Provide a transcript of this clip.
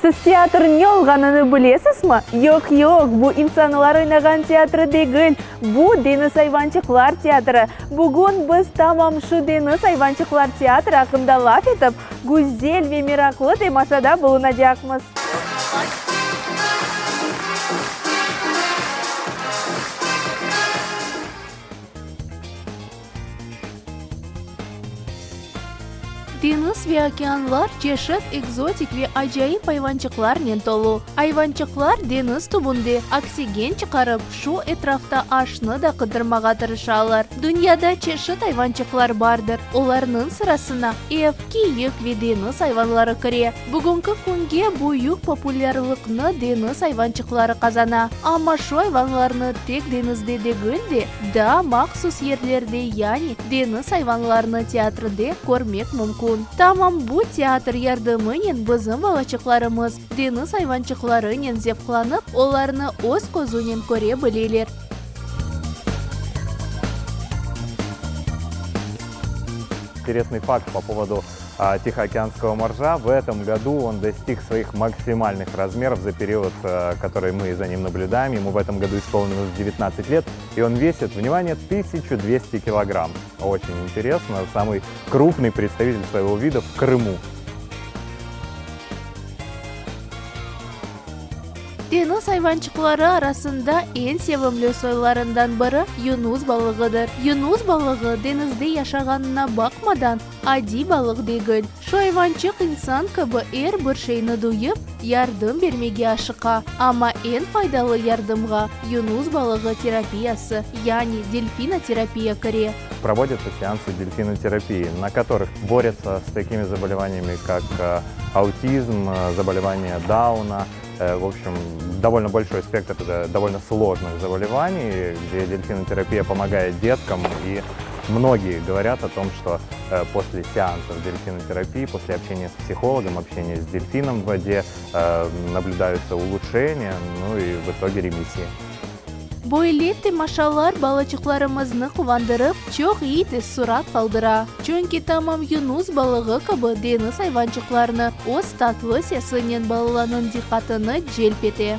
Siz teatr ne olğanını bilesizmi? Yoq, yoq, bu insanlar oynağan teatr degil, bu deñiz ayvançıqlar teatrı. Bugün biz tamam şu deñiz ayvançıqlar teatrı aqqında laf etip, güzel ve meraqlı temaşada bulunacaqmız. Deñiz ve okeanlar çeşit ekzotik ve acayip ayvançıqlarnen tolu. Ayvançıqlar deñiz tübünde oksigen çıqarıp, şu etrafta aşnı da qıdırmağa tırışalar. Dünyada çeşit ayvançıqlar bardır. Olarnıñ sırasına ev, kiyik ve deñiz ayvanları kire. Bugünki künge büyük populârlıqnı deñiz ayvançıqları qazana. Amma şu ayvanlarnı tek deñizde degil de, daa mahsus yerlerde, yani deñiz ayvanlarını teatrde körmek mümkün. Tamam bu teatr yardımınen bizim balaçıqlarımız deñiz ayvançıqlarınen zevqlanıp, olarnı öz közünen köre bileler. Интересный факт по поводу тихоокеанского моржа. В этом году он достиг своих максимальных размеров за период, который мы за ним наблюдаем. Ему в этом году исполнилось 19 лет, и он весит, внимание, 1200 килограмм. Очень интересно, самый крупный представитель своего вида в Крыму. Deñiz ayvançıqları arasında eñ sevimli soylarından biri yunus balığıdır. Yunus balığı deñizde yaşağanına baqmadan, adiy balıq degil. Şu ayvançıq insan kibi er bir şeyni duyıp, yardım bermege aşıqa. Amma eñ faydalı yardımğa yunus balığı terapiyası, yani delfinoterapiya kire. Проводятся сеансы дельфинотерапии, на которых борются с такими заболеваниями, как аутизм, заболевания Дауна, в общем, довольно большой спектр довольно сложных заболеваний, где дельфинотерапия помогает деткам. И многие говорят о том, что после сеансов дельфинотерапии, после общения с психологом, общения с дельфином в воде, наблюдаются улучшения, ну и в итоге ремиссии. Böyle temaşalar balaçıqlarımıznı quvandırıp, çoq iyi teessurat qaldıra. Çünki tamam yunus balığı kibi deñiz ayvançıqlarını öz tatlı sesinen balalanıñ diqqatını celp ete.